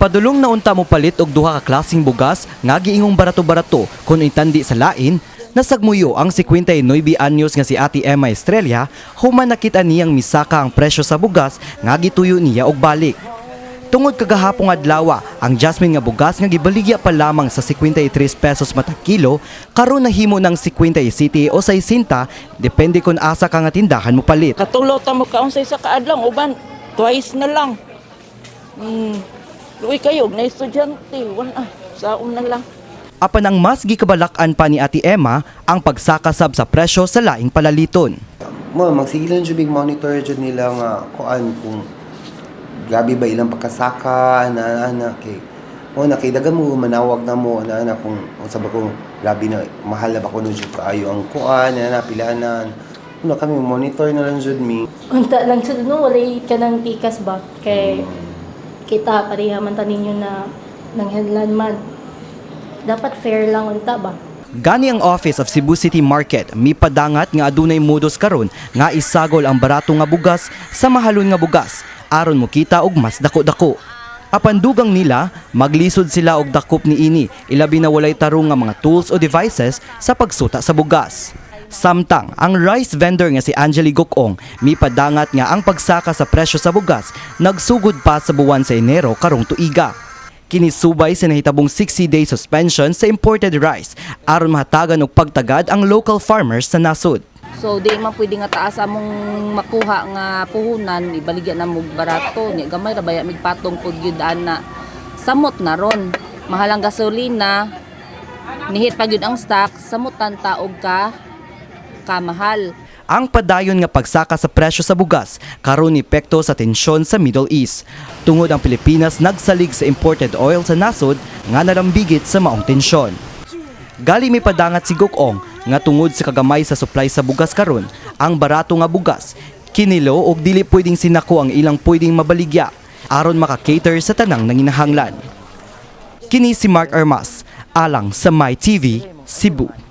Padulong na unta mo palit og duha ka klaseng bugas nga giingong barato-barato kon itandi sa lain, nasagmuyo ang 59 anyos nga si Ate Emma Estrella human nakita niyang misaka ang presyo sa bugas nga gituyo niya og balik. Tungod kagahapong adlaw, ang jasmine nga bugas nga gibaligya pa lamang sa 53 pesos matag kilo, karon nahimo ng 57 o 60, depende kung asa ka nga tindahan mo palit. Katulo ta mo kaunsay sa kaadlaw, uban twice na lang. Luoy kayo na estudyante, wala saon na lang. Apan ang mas gikabalak-an pa ni Ate Emma ang pagsakasab sa presyo sa laing palaliton. Mo magsige lang jud big monitor jud nila nga kuan kung grabe ba ilang pagkasaka na ana kay mo na kay dagan mo manawag na mo na ana kung unsa ba kung grabe na mahal na ba kuno jud kaayo ang kuan na na pilanan na kami monitor na lang jud mi. Unta lang sa no, walay ka ng tikas ba? Kay kita pareha man ta ninyo na nanghenlan man. Dapat fair lang unta ba? Gani ang Office of Cebu City Market mipadangat nga adunay modus karon nga isagol ang barato nga bugas sa mahalon nga bugas aron mokita og mas dako-dako. Apan dugang nila, maglisod sila og dakop niini, ilabi na walay tarong nga mga tools o devices sa pagsuta sa bugas. Samtang, ang rice vendor nga si Angeli Gokong mipadangat nga ang pagsaka sa presyo sa bugas nagsugod pa sa buwan sa Enero karong tuiga. Kini subay sa nahitabong 60-day suspension sa imported rice aron mahatagan og pagtagad ang local farmers sa nasod. So di man pwede nga taas among makuha nga puhunan, ibaligya na mo barato nya, gamay ra baya migpatong pud gyud ana. Samot na ron. Mahal ang gasolina, nihit pa gyud ang stock, samutan ta og ka kamahal. Ang padayon nga pagsaka sa presyo sa bugas karon ni epekto sa tensyon sa Middle East. Tungod ang Pilipinas nagsalig sa imported oil sa nasod nga nalambigit sa maong tensyon. Gali may padangat si Gokong nga tungod sa kagamay sa supply sa bugas karon, ang barato nga bugas kinilo og dili pwedeng sinako ang ilang pwedeng mabaligya aron maka-cater sa tanang nanginahanglan. Kini si Mark Armas, alang sa My TV, Cebu.